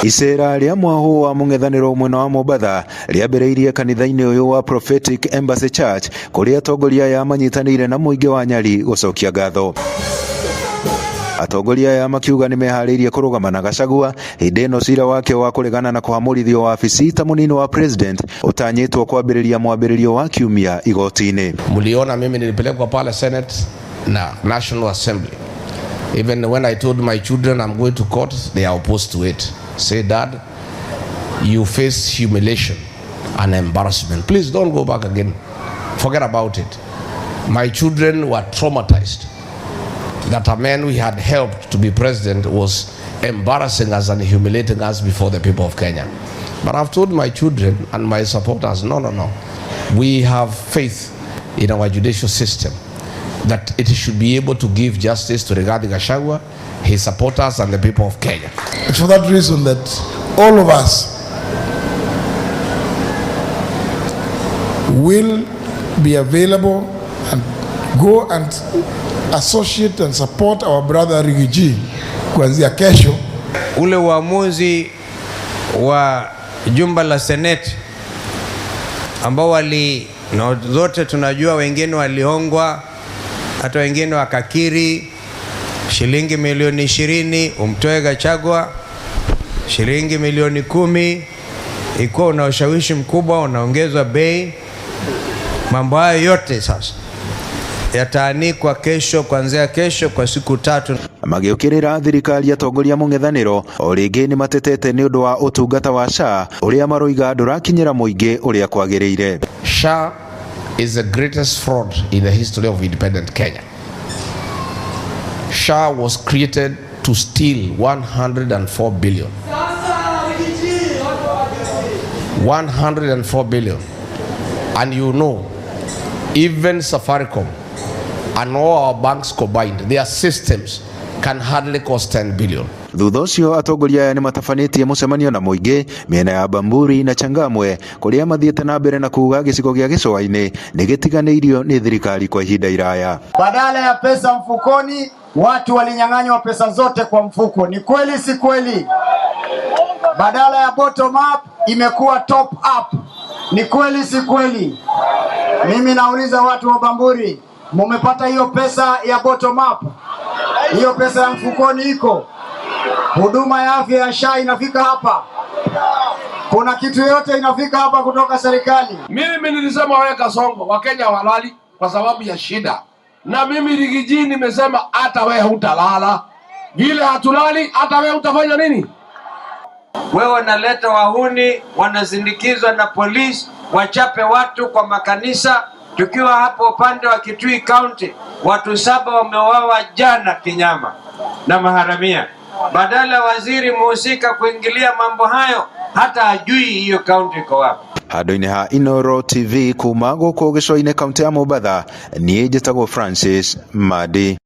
Icera rĩa mwahu wa mũng'ethanĩro mwena wa Mombatha rĩambĩrĩirie kanitha-inĩ ũyũ wa Prophetic Embassy Church, kũrĩa atongoria aya manyitanĩire na mũingĩ wa Nyali gũcokia ngatho. Atongoria aya makiuga nĩ meharĩirie kũrũgama na Gachagua hĩndĩ ĩno cira wake wa kũregana na kũhamũrithio wabici ta mũnini wa president ũtanyĩtwo kwambĩrĩria mwambĩrĩrio wa kiumia igoti-inĩ. Mliona mimi nilipelekwa pale Senate na National Assembly. Even when I told my children I'm going to court, they are opposed to it. Say, "Dad, you face humiliation and embarrassment. Please don't go back again. Forget about it." My children were traumatized that a man we had helped to be president was embarrassing us and humiliating us before the people of Kenya. But I've told my children and my supporters, No. We have faith in our judicial system that it should be able to give justice to Rigathi Gachagua, his supporters, and the people of Kenya." It's for that reason that all of us will be available and go and associate and support our brother Riggy G kuanzia kesho. Ule uamuzi wa jumba la Seneti ambao wali na zote tunajua, wengine walihongwa, hata wengine wakakiri shilingi milioni 20 umtoe Gachagua, shilingi milioni 10 ikuwa una ushawishi mkubwa, unaongezwa bei. Mambo hayo yote sasa yataanikwa kesho, kuanzia kesho kwa siku 3. Magĩũkĩrĩra thirikari, atongoria mũng'ethanĩro o rĩngĩ nĩ matetete nĩ ũndũ wa ũtungata wa SHA ũrĩa maroiga ndũrakinyĩra mũingĩ ũrĩa kwagĩrĩire. SHA is the greatest fraud in the history of independent Kenya. SHA was created to steal 104 billion. 104 billion. And even Safaricom and all our banks combined, their systems can hardly cost 10 billion. Thutha ũcio atongoria aya nĩ matabanĩtie mũcemanio na mũingĩ mĩena ya Bamburi na Changamwe, kũrĩa mathiĩte na mbere na kuga gĩcigo gĩa gĩcũa-inĩ nĩ gĩtiganĩirio nĩ thirikari kwa ihinda iraya. Badala ya pesa mfukoni, watu walinyang'anywa pesa zote kwa mfuko. Ni kweli si kweli? Badala ya bottom up imekuwa top up. Ni kweli si kweli? Mimi nauliza watu wa Bamburi, mumepata hiyo pesa ya bottom up? Hiyo pesa ya mfukoni iko? Huduma ya afya ya SHA inafika hapa? Kuna kitu yote inafika hapa kutoka serikali? Mimi nilisema wewe Kasongo, Wakenya walali kwa sababu ya shida, na mimi Riggy G nimesema hata wewe hutalala vile hatulali, hata wewe utafanya nini? Wewe wanaleta wahuni, wanasindikizwa na polisi, wachape watu kwa makanisa. Tukiwa hapo upande wa Kitui County, watu 7 wameuawa jana kinyama na maharamia. Badala waziri muhusika kuingilia mambo hayo, hata ajui hiyo county iko wapi. Handũ-inĩ ha Inooro TV kuma gũkũ gĩcũa-inĩ, kaũntĩ ya Mombatha, niĩ njĩtagwo Francis Madi.